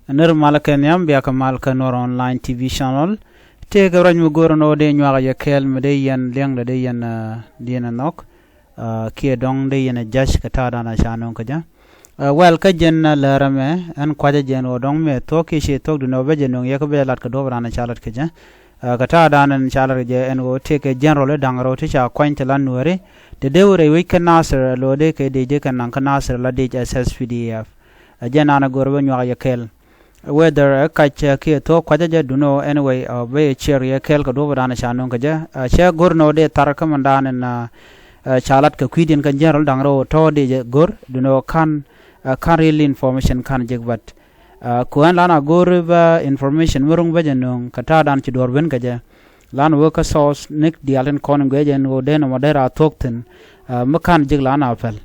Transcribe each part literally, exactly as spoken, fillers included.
Nir mal kɛ nhiam, bia kɛ mal kä Nuɔr Online T V channel. Tëëkɛ ruac mi go̱o̱r ɛn ɣöö dee nyuak yɛ kɛɛl mi dee yɛn liɛŋdɛ dee yɛn, ah, dee yɛn ɛ nhɔk. Ah, kiɛ dɔ̱ŋ dee yɛn ɛ ja̱c kɛ ta̱a̱dan a ca nöŋ kä jɛ. Ah, well, kä jɛn, ah, lärä mɛ, ɛn kuacä jɛ ɛn ɣöö dɔ̱ŋ mi ɛ thuɔ̱k kiɛ ciɛ thuɔ̱k, duundɛ ɣöö bä jɛ nöŋ yɛ kä bä jɛ lat kɛ duɔ̱ɔ̱p dan a ca lat kä jɛ. Ah, kɛ ta̱a̱dan ɛn ca lat kä jɛ ɛn ɣöö tëëkɛ general i̱ da̱ŋ rɛw ti ca kuany ti la Nuääri, ti dee wä rɛy wec kä Nasir, ɛ lo̱o̱ dee kɛ dec dee kɛ naŋ kä Nasir la dec S S P D F. Ɛ jɛn an ɛ go̱o̱r bä nyuak yɛ kɛɛl. Whether ɛ kac, ɛ, kiɛ thuɔ̱k kuacä jɛ, duundɛ ɣöö anyway, ɛ, bä yɛ ciɛr yɛ kɛɛl kɛ duɔ̱ɔ̱p dan ca nöŋ kä jɛ. Ɛ, cɛ go̱r ɛn ɣöö dee thar kä mindan ɛn, ɛ, ɛ, ca lat kɛ kui̱diɛn kä general da̱ŋ rɛw tɔ̱ dee jɛ go̱r, duundɛ ɣöö ka̱n, ɛ, ka̱n real information ka̱n jek, but, ɛ, ku ɛn lan a go̱r bä information mi ruŋ bä jɛ nöŋ kɛ ta̱a̱dan ci duɔ̱ɔ̱r ben kä jɛ. Lan wä kä source ni diaal tin kɔn in guiɛ jɛ ɛn ɣöö dee nɔmɔ dee ra thuɔ̱k thi̱n, ɛ, mi ka̱n jek lan a päl.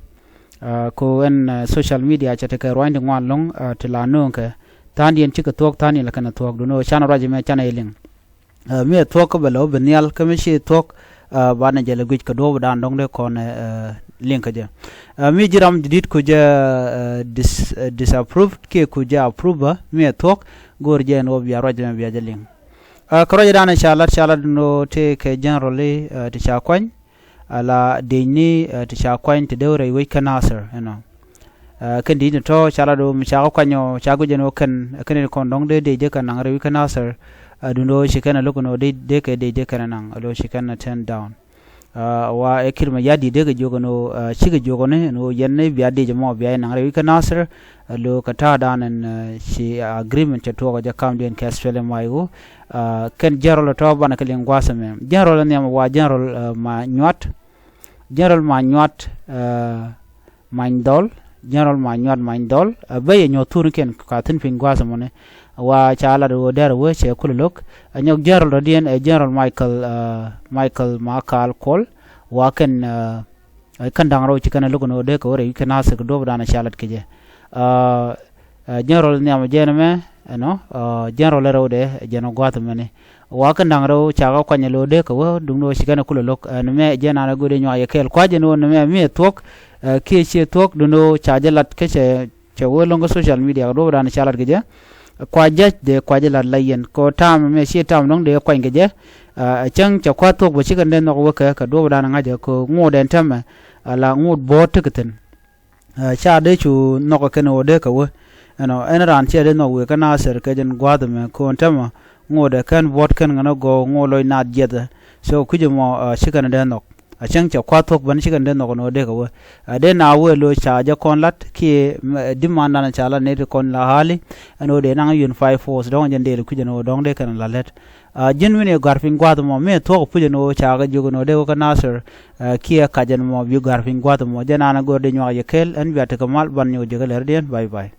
Ah, ku ɛn, ah, social media cɛ tekɛ ruanydi ŋuan lo̱ŋ, ah, ti la nööŋkɛ. Tha̱a̱ŋdiɛn cikɛ thuɔ̱k, tha̱a̱ŋdiɛn lɛ kɛn ɛ thuɔ̱k, duundɛ ɣöö canɛ ruac ɛmɛ canɛ jɛ liŋ. Ah, mi ɛ thuɔ̱k kä bɛ lɛ wä bi nhial, kä mi ci thuɔ̱k, ah, banɛ jɛ lɛ guic kɛ duɔ̱ɔ̱p dan dɔ̱ŋ dee kɔn, eh, liŋ kä jɛ. Ah, mi ji̱ ram di̱t ku jɛ, eh, dis-, eh, disapprove kiɛ ku jɛ approve, ah, mi ɛ thuɔ̱k, go̱o̱r jɛ ɛn ɣöö bia ruac ɛmɛ bia jɛ liŋ. Ah, kä ruac dan ca lat, ca lat duundɛ ɣöö tëëkɛ general i̱, ah, ti ca kuany. Ala dec ni, eh, ti ca kuany ti dee wä rɛy wec kä Nasir, you know. Eh, kɛn di̱t ni tɔ̱ ca lat ɣöö mi ca kɛ kuany ɔ, ca guic ɛn ɣöö kɛn, kɛn in kɔn dɔ̱ŋ dee dec dee kɛ naŋ rɛy wec kä Nasir, eh, duundɛ ɣöö ci kɛn ɛ lo̱k ɛn ɣöö dee, dee kɛ dec dee kɛn ɛ naŋ, ɛ lo̱k ci kɛn ɛ turn down. Eh, wa ɛ Kiir Mayardit dee kɛ jiök ɛn ɣöö, eh, cikɛ jiök ɛn ɣöö yɛn ni bia dec ɛmɔ bia jɛ naŋ rɛy wec kä Nasir, ɛ lo̱k kɛ ta̱a̱dan ɛn, eh, ci agreement cɛ tuɔɔk ɛ jɛ kamdiɛn kɛ S P L M I O, ah, kɛn general tɔ̱ banɛ kɛ liŋ gua̱a̱th ɛmɛ. General nhiam wa general, ah, Manyuat. General Manyuat, ah, Manydhɔl. General Manyuat Manydhɔl. Ah, bä yɛ nyuɔ̱th thurnikiɛn ka thi̱n piny gua̱a̱th ɛmɔni. Wa ca lat ɣöö dɛr wee cɛ kulɛ lo̱k. Ah, nyɔk general tɔ̱diɛn ɛ general Michael, ah, Michael Makal Kuɔl. Wa kɛn, ah, Ɛ kɛn da̱ŋ rɛw ci kɛn ɛ lo̱k ɛn ɣöö dee kɛ wä rɛy wi̱c kä Nasir kɛ duɔ̱ɔ̱p dan ca lat kɛ jɛ. Ɛ, ɛ, general nhiam jɛn ɛmɛ, ɛnɔ, ɛ, general ɛ rɛwdɛ, ɛ jɛn ɛ gua̱a̱th ɛmɛni. Wa kɛn da̱ŋ rɛw ca kɛ kuany ɛ lo̱k dee kɛ wä, duundɛ ɣöö ci kɛn ɛ kulɛ lo̱k. Ɛ, nɛmɛ jɛn an ɛ go̱o̱r dee nyuak yɛ kɛɛl. Kua̱c ɛn ɣöö nɛmɛ mi ɛ thuɔ̱k, ɛ, kiɛ ciɛ thuɔ̱k, duundɛ ɣöö ca jɛ lat kä cɛ cɛ wee lo̱ŋ kä social media kɛ duɔ̱ɔ̱p dan ca lat kɛ jɛ. Kua ja̱c dee kua jɛ lat la yɛn kɛ ɣöö ta̱a̱m ɛmɛ ciɛ ta̱a̱m dɔ̱ŋ dee kuany kɛ jɛ. Ɛ cäŋ cɛ kua̱r thuɔ̱k bä ci kɛn dee nhɔk wä kɛ kɛ duɔ̱ɔ̱p dan ŋa̱cä kɛ ŋot ɛn täämɛ. Ala ŋot buɔ̱ɔ̱t tekɛ thi̱n. Ɛ ca dee cu nhɔk kɛn ɣöö dee kɛ wä. Ɛnɔ ɛn raan ciɛ dee nhɔk wëë kä Nasir kɛ jɛn gua̱a̱th ɛmɛ kɛ ɣöö ɛn täämɛ ŋot ɛ kɛn buɔ̱ɔ̱t kɛn ŋän ɛ gɔw ŋot lɔc naath jiɛthɛ. So kui̱c ɛmɔ, ɛ, ci kɛn dee nhɔk. A cäŋ cɛ kua̱r thuɔ̱k bän ci kɛn dee nhɔk ɛn ɣöö dee kɛ wä. A dee na wee lo̱c ca jɛ kɔn lat kiɛ, mm, ɛ, dimandan ca lat nɛy ti kɔn la hali. Ɛn ɣöö dee naŋ unified force dɔ̱ŋ jɛn dee li kui̱c ɛn ɣöö dɔ̱ŋ dee kɛn la lät. A ji̱n wi̱n ɛ gɔ̱a̱r piny gua̱a̱th ɛmɔ mi ɛ thuɔ̱k ɛ puc ɛn ɣöö ca kɛ jiök ɛn ɣöö dee wä kä Nasir. Ɛ, kiɛ kac ɛn ɛmɔ bi gɔ̱a̱r piny gua̱a̱th ɛmɔ jɛn an ɛ go̱o̱r dee nyuak yɛ kɛɛl ɛn bia tekɛ mal ban nyɔk jiök ɛ lɛr diɛn. Bye bye.